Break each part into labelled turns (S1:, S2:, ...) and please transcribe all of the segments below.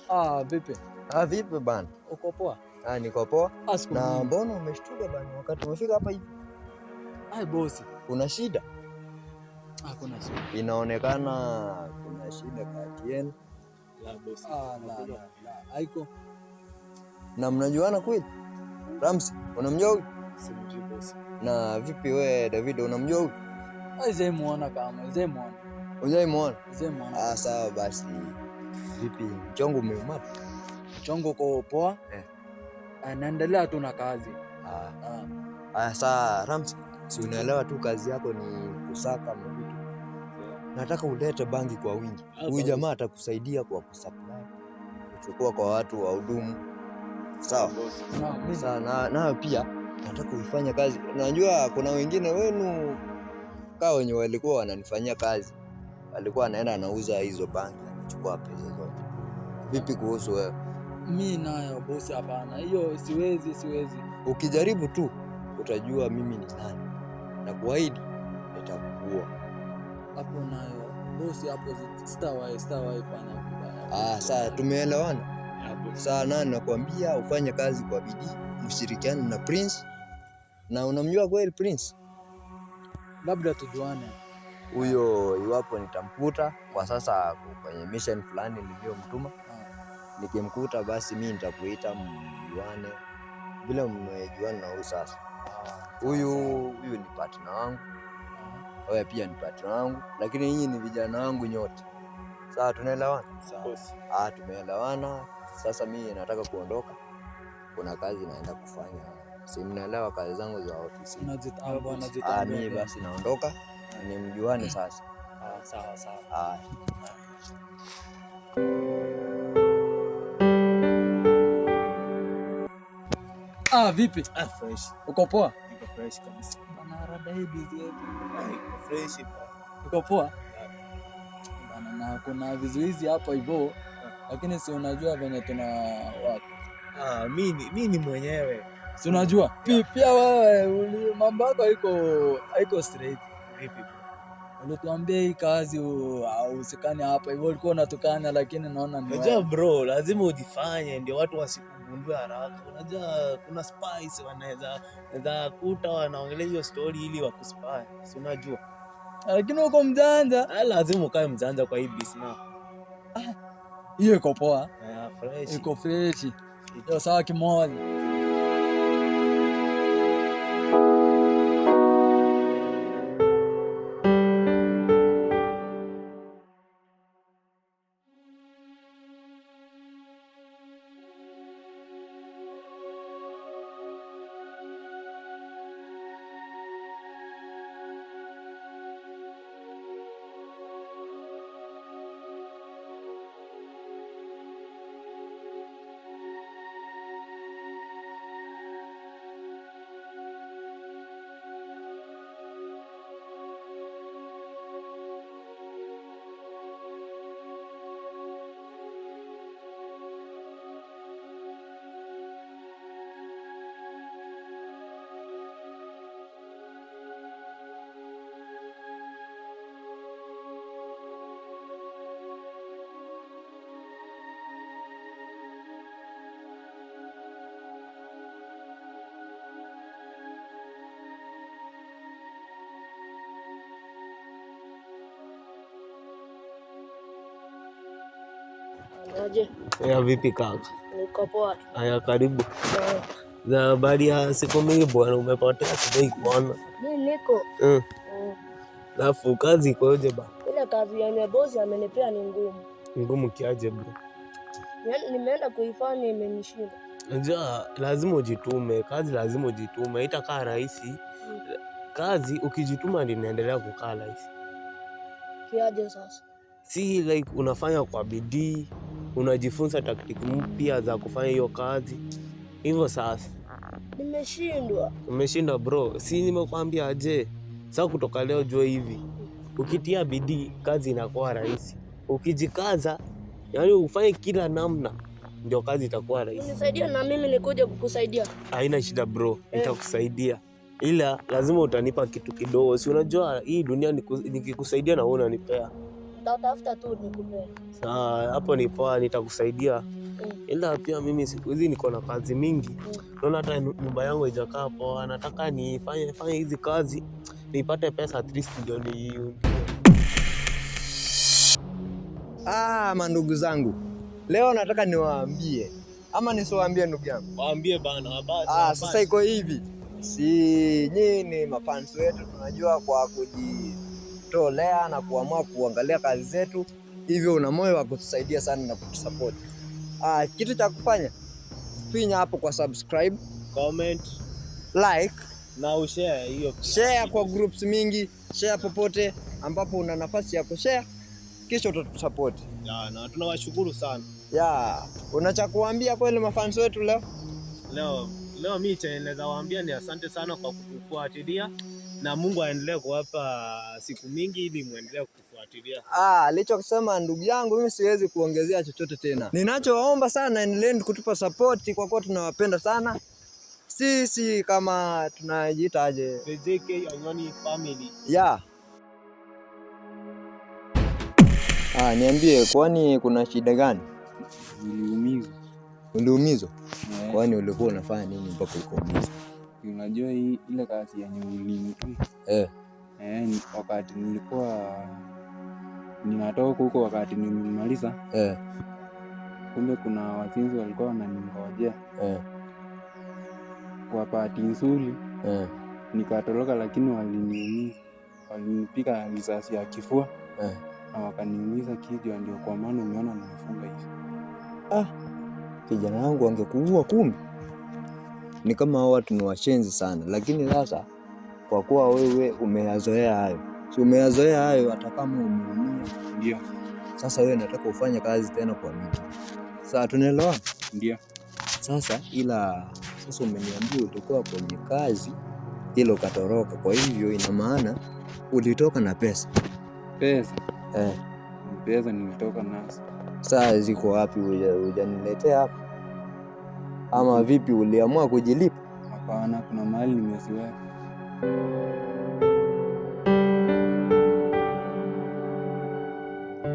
S1: Ah, vipi?
S2: Ah, vipi bana?
S1: Uko poa?
S2: Ah, niko poa.
S1: Ah, siku
S2: Na
S1: nyingi.
S2: mbona umeshtuka bana wakati umefika hapa hivi?
S1: Ai bosi.
S2: Kuna shida?
S1: Ah, kuna shida.
S2: Inaonekana kuna shida kati yenu.
S3: La bosi.
S1: Ah, la, la, la. Haiko.
S2: Na mnajuana kweli? Ramsi, unamjua huyu?
S3: Simjui bosi.
S2: Na vipi we David, unamjua huyu?
S1: Ai, zai muona kama, zai muona.
S2: Hujai muona?
S1: Zai muona.
S2: Ah, sawa basi. Vipi mchongo umeumata?
S1: Chongo uko poa?
S2: Eh.
S1: Ah, naendelea tu na kazi.
S2: Ah,
S1: Ah,
S2: ah, saa Ramsi, si unaelewa tu kazi yako ni kusaka mavitu. Nataka ulete bangi kwa wingi.
S3: Ah,
S2: Huyu
S3: bangi.
S2: jamaa atakusaidia kwa kusupply, kuchukua kwa watu wahudumu. Sawa.
S3: Bosi.
S1: sawa, mimi
S2: Sawa, na nayo pia nataka uifanye kazi. Unajua kuna wengine wenu kaa wenye walikuwa wananifanyia kazi, alikuwa anaenda anauza hizo bangi, anachukua pesa zote. Vipi kuhusu wewe?
S1: mimi nayo bosi, hapana. Hiyo siwezi, siwezi.
S2: Ukijaribu tu utajua mimi ni nani, na kuahidi nitakuua.
S1: Hapo nayo bosi, hapo sitawahi, sitawahi fanya vibaya.
S2: Ah, sawa, tumeelewana.
S3: Ya bosi.
S2: Sawa, nani nakwambia ufanye kazi kwa bidii, mshirikiane na Prince. Na unamjua kweli Prince?
S1: Labda tujuane.
S2: Huyo iwapo nitamkuta kwa sasa ako kwenye mission fulani niliyomtuma.
S1: Ah,
S2: Nikimkuta basi mi nitakuita mjuane vile mmejuana na huyu sasa.
S1: ah,
S2: Huyu
S1: sawa,
S2: huyu ni partner wangu,
S1: sawa.
S2: wewe pia ni partner wangu, lakini nyinyi ni vijana wangu nyote. Sawa, tunaelewana?
S1: Sawa.
S3: Bosi.
S2: Ah, tumeelewana. Sasa mi nataka kuondoka, kuna kazi naenda kufanya, si mnaelewa kazi zangu za ofisi.
S1: Unajitambua,
S2: Ah,
S1: unajitambua.
S2: mi basi naondoka, ni mjuane sasa.
S1: Ah, sawa, sawa.
S2: Ah.
S1: Ah, vipi?
S3: Ah, fresh.
S1: Uko poa?
S3: Niko fresh kabisa.
S1: Bana, rada hii busy yetu.
S3: Ah, iko fresh bro.
S1: Uko poa? Bana, na kuna vizuizi hapo hivyo, lakini si unajua venye tuna watu.
S3: Ah, mimi ni mwenyewe.
S1: Si unajua? Pia wewe mambo yako haiko straight.
S3: Vipi bro?
S1: Ulituambia hii kazi hauhusikani hapa hivyo, ulikuwa unatukana, lakini naona ni
S3: Unajua
S1: wewe.
S3: bro, lazima ujifanye ndio watu wasikugundue haraka. Unajua kuna spies wanaweza wanaweza kuta wanaongelea hiyo story ili wakuspy. Si unajua?
S1: Lakini uko mjanja.
S3: Ah, lazima ukae mjanja kwa hii business.
S1: Hiyo iko poa,
S3: Ah, fresh.
S1: iko fresh. Hiyo sawa kimoja.
S4: Aje,
S3: Ya vipi kaka?
S4: niko poa tu.
S3: Haya, karibu.
S4: Eh,
S3: Za habari ya siku mingi bwana, umepotea sijai kuona.
S4: Mi niko
S3: Alafu kazi ikoje ba?
S4: ile kazi yenye bosi amenipea ni ngumu,
S3: Ngumu kiaje bro?
S4: yaani nimeenda kuifanya imenishinda.
S3: Unajua lazima ujitume, kazi lazima ujitume, haitakaa rahisi. Kazi ukijituma ndio inaendelea kukaa rahisi.
S4: Kiaje sasa?
S3: Si like unafanya kwa bidii, unajifunza taktiki mpya za kufanya hiyo kazi. Hivyo sasa
S4: Nimeshindwa.
S3: umeshinda bro, si nimekwambia aje? Sasa kutoka leo jua hivi, ukitia bidii kazi inakuwa rahisi. Ukijikaza, yani ufanye kila namna, ndio kazi itakuwa rahisi.
S4: Unisaidie na mimi nikuje kukusaidia.
S3: Haina shida bro, nitakusaidia, ila lazima utanipa kitu kidogo. Si unajua hii dunia nikikusaidia na wewe unanipea.
S4: Nitatafuta tu nikupe.
S3: Sawa, hapo ni poa, nitakusaidia. Ila pia mimi siku hizi niko na kazi mingi. Naona hata nyumba yangu haijakaa poa. Nataka nifanye fanye hizi kazi nipate pesa at least ndio ni
S2: Ah, mandugu zangu, leo nataka niwaambie ama nisiwaambie ndugu yangu?
S3: Waambie bana, habari.
S2: Ah, sasa iko hivi, si nyinyi ni mafans wetu, tunajua kwa kujitolea na kuamua kuangalia kazi zetu, hivyo una moyo wa kutusaidia sana na kutusupport. Ah, kitu cha kufanya, finya hapo kwa subscribe,
S3: Comment
S2: like,
S3: na ushare hiyo.
S2: Share kwa groups mingi, share popote ambapo una nafasi ya kushare, kisha utatusupport.
S3: Ya, na tunawashukuru sana.
S2: Ya, una cha kuambia kweli mafans wetu leo?
S3: Leo mimi chenye naweza waambia ni asante sana kwa kutufuatilia na Mungu aendelee kuwapa siku mingi ili muendelee kutufuatilia.
S2: Ah, alichokisema ndugu yangu mimi siwezi kuongezea chochote tena. Ninachowaomba sana, endeleeni kutupa support kwa kuwa tunawapenda sana. Sisi kama tunajiita aje?
S3: The JK Anyoni family.
S2: Ya. Ah, niambie, kwani kuna shida gani?
S1: Niliumizwa.
S2: Uliumizwa?
S1: Eh.
S2: Kwani ulikuwa unafanya nini mpaka ukaumizwa?
S1: Unajua hii ile kazi yenye ulinituma. Wakati nilikuwa ninatoka huko, wakati nimemaliza, kumbe kuna wazinzi walikuwa wananingojea. Kwa bahati nzuri nikatoroka, lakini waliniumiza, walinipiga risasi ya kifua na wakaniumiza kichwa, ndio kwa maana umeona nimefunga hivi.
S2: Ah, kijana wangu angekuua kumbe. Ni kama hao watu ni washenzi sana, lakini sasa kwa kuwa wewe umeyazoea hayo, si umeyazoea hayo, hata kama umeumia.
S1: Ndio.
S2: Sasa wewe nataka ufanye kazi tena kwa bidii. Sasa tunaelewana?
S1: Ndio.
S2: Sasa ila sasa umeniambia ulikuwa kwenye kazi ila ukatoroka, kwa hivyo ina maana ulitoka na pesa.
S1: Pesa? Pesa nilitoka nazo.
S2: Sasa ziko wapi? Hujaniletea hapa ama vipi? Uliamua kujilipa?
S1: Hapana, kuna mahali nimeziweka.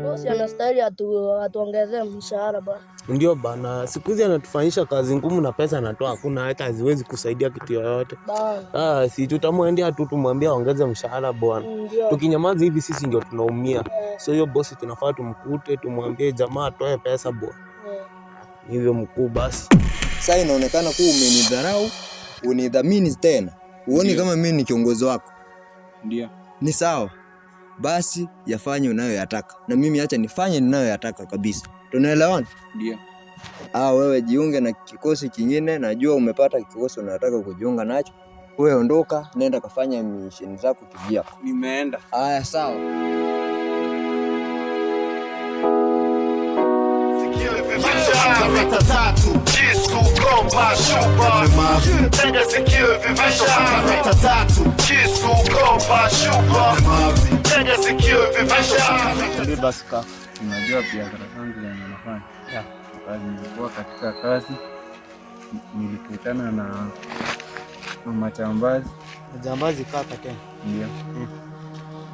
S4: Bosi anastahili atuongezee mshahara bana.
S3: Ndio bana, siku hizi anatufanyisha kazi ngumu na pesa anatoa hakuna, hata haziwezi kusaidia kitu yoyote.
S4: Bana.
S3: Ah, si tutamwendea tu tumwambie aongeze mshahara bwana.
S4: Ndio.
S3: Tukinyamaza hivi sisi ndio tunaumia. So hiyo bosi tunafaa tumkute, tumwambie jamaa atoe pesa bwana. Hivyo mkuu basi.
S2: Sasa inaonekana kuwa umenidharau, unidhamini tena. Uone kama mimi ni kiongozi wako.
S1: Ndio.
S2: Ni sawa. Basi yafanye unayoyataka. Na mimi acha nifanye ninayoyataka kabisa. Tunaelewana?
S1: Ndio.
S2: Ah, wewe jiunge na kikosi kingine, najua umepata kikosi unataka kujiunga nacho. Wewe ondoka, nenda kafanya mission zako kivyako.
S1: Nimeenda.
S2: Haya, sawa.
S5: Karata tatu Kisu, komba, shupa. Tega sikio hivi Karata tatu Kisu, komba, shupa. Tega sikio hivi.
S3: Ndio basi kaka.
S1: Unajua biashara zangu zenye nafanya. Kazi nilikuwa katika kazi, nilikutana na majambazi.
S3: Majambazi kaka tena?
S1: Ndio.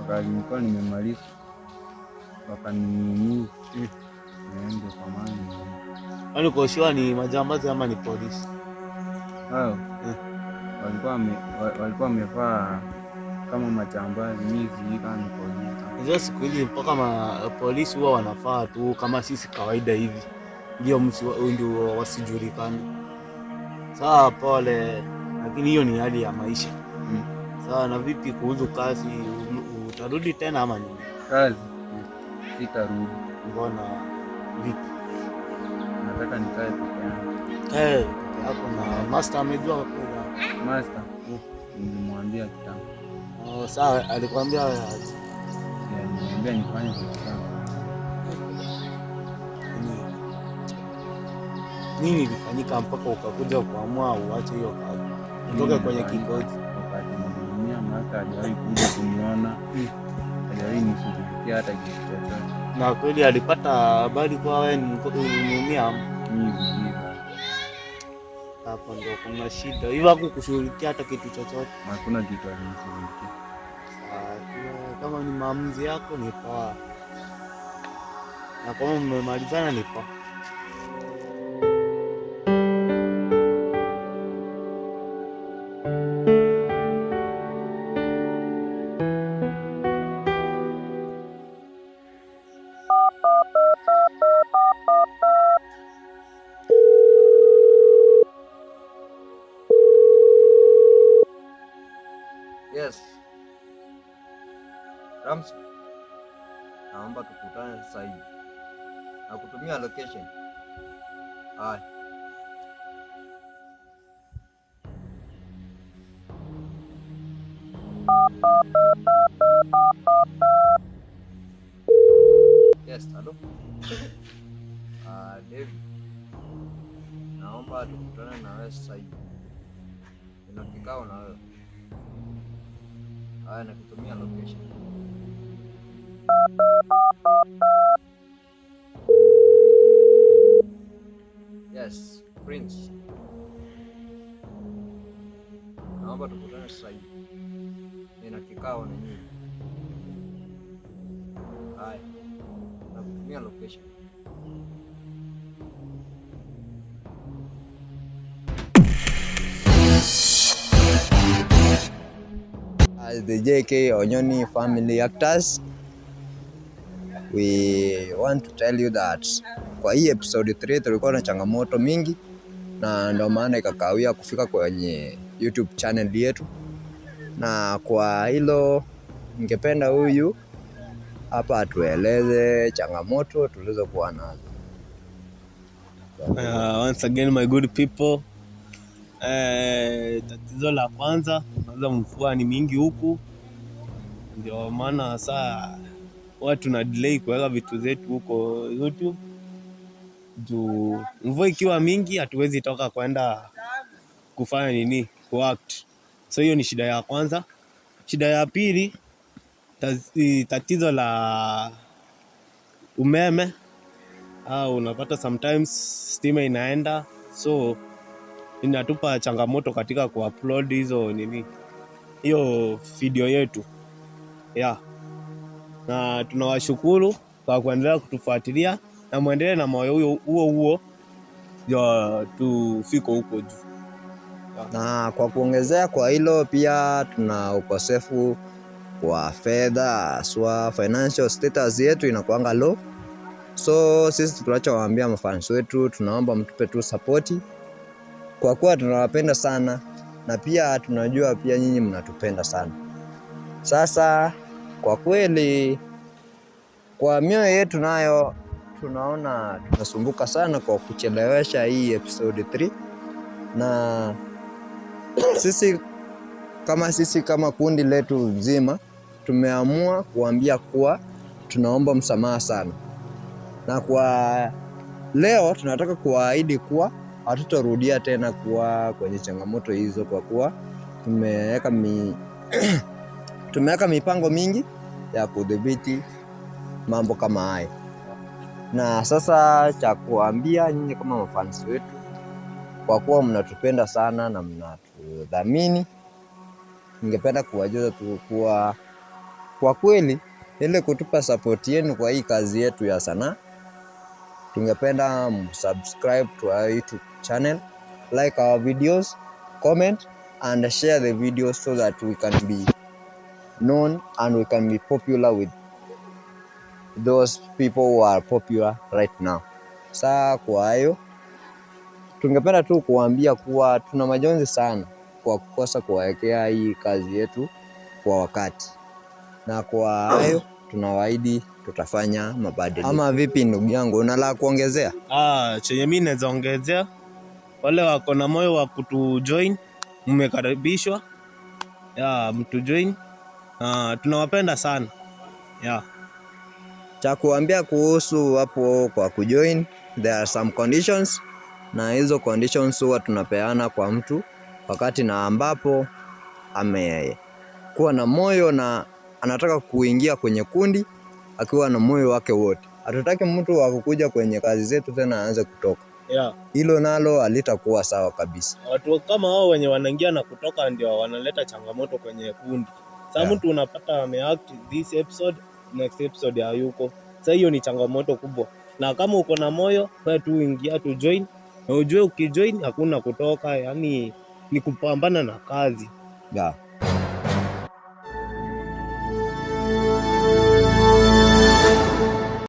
S1: Wakati nilikuwa nimemaliza wakaniumiza. Ndio kwa maana ni-
S3: Yaani uko sure ni majambazi ama ni polisi?
S1: Hao walikuwa wamevaa kama majambazi, mimi sijui kama ni polisi.
S3: Unajua siku hizi mpaka polisi huwa wanafaa tu kama sisi kawaida hivi, ndio ndio wasijulikane. Sawa, pole, lakini hiyo ni hali ya maisha. Sawa, na vipi kuhusu kazi, utarudi tena ama nini?
S1: Kazi? Sitarudi.
S3: Mbona vipi?
S1: Nataka nikae peke yangu.
S3: Peke yako na master amejua kweli?
S1: Master? Nilimwambia kitambo.
S3: Oh, sawa, alikwambia aje?
S1: Aliniambia nifanye vitu zangu.
S3: Nini ilifanyika mpaka ukakuja kuamua uache hiyo kazi? Utoke kwenye kikosi?
S1: Wakati niliumia, master hajawahi kuja kuniona. Hajawahi nishughulikia hata kitu chochote.
S3: Na kweli alipata habari kwa wewe ni uliumia?
S1: Mimi sijui bado.
S3: Hapo ndio kuna shida. Hivyo hakukushughulikia hata kitu chochote?
S1: Hakuna kitu alinishughulikia.
S3: Sawa, kama ni maamuzi yako ni poa. Na kama mmemalizana ni poa.
S2: Yes. Ramsi, naomba tukutane sasa hivi. Nakutumia location. Haya. Yes, hello. David. Naomba tukutane na wewe sasa hivi. Nina kikao na wewe. Haya, nakutumia location. Yes, Prince. Naomba tukutane sasa hivi. Nina kikao na nyinyi. Haya, nakutumia location. As the JK Onyoni family actors, we want to tell you that kwa hii episode 3 tulikuwa na changamoto mingi na ndio maana ikakawia kufika kwenye YouTube channel yetu, na kwa hilo ningependa huyu hapa atueleze changamoto tulizokuwa nazo.
S3: Once again my good people. Tatizo la kwanza, kwanza mvua ni mingi huku, ndio maana saa watu tuna delay kuweka vitu zetu huko YouTube juu mvua ikiwa mingi hatuwezi toka kwenda kufanya nini, kuact. So hiyo ni shida ya kwanza. Shida ya pili, tatizo la umeme. Unapata sometimes stima inaenda, so inatupa changamoto katika kuupload hizo nini, hiyo video yetu yeah. Na tunawashukuru kwa kuendelea kutufuatilia na muendelee na moyo huo huo huo ndio tufike huko juu.
S2: Na kwa kuongezea kwa hilo pia tuna ukosefu wa fedha, haswa financial status yetu inakuanga low. So sisi tunachowaambia mafans wetu, tunaomba mtupe tu support kwa kuwa tunawapenda sana na pia tunajua pia nyinyi mnatupenda sana. Sasa kwa kweli kwa mioyo yetu nayo tunaona tunasumbuka sana kwa kuchelewesha hii episode 3, na sisi kama kundi letu mzima tumeamua kuambia kuwa tunaomba msamaha sana, na kwa leo tunataka kuwaahidi kuwa hatutarudia tena kuwa kwenye changamoto hizo, kwa kuwa tumeweka mipango mingi ya kudhibiti mambo kama haya. Na sasa cha kuambia nyinyi kama mafans wetu, kwa kuwa mnatupenda sana na mnatudhamini, ningependa kuwajuza tu kuwa kwa kweli ile kutupa support yenu kwa hii kazi yetu ya sanaa, tungependa msubscribe to our YouTube channel, like our videos, comment and share the videos so that we can be known and we can be popular with those people who are popular right now. Saa kwa hayo tungependa tu kuambia kuwa tuna majonzi sana kwa kukosa kuwawekea hii kazi yetu kwa wakati, na kwa hayo tunawaahidi tutafanya mabadiliko. Ama vipi, ndugu yangu, una la kuongezea?
S3: Chenye mimi naweza ongezea, wale wako na moyo wa kutujoin mmekaribishwa, ya mtujoin. Tunawapenda sana yeah.
S2: Cha kuambia kuhusu hapo kwa kujoin, there are some conditions, na hizo conditions huwa tunapeana kwa mtu wakati na ambapo amekuwa na moyo na anataka kuingia kwenye kundi akiwa na moyo wake wote. Hatutaki mtu wa kukuja kwenye kazi zetu tena aanze kutoka. Hilo nalo halitakuwa sawa kabisa.
S3: Watu kama hao wenye wanaingia na kutoka ndio wanaleta changamoto kwenye kundi. Sasa mtu unapata ameact this episode, next episode hayuko. Sasa hiyo ni changamoto kubwa, na kama uko na moyo wewe tu ingia tu join, na ujue ukijoin hakuna kutoka, yani ni kupambana na kazi.
S2: Yeah.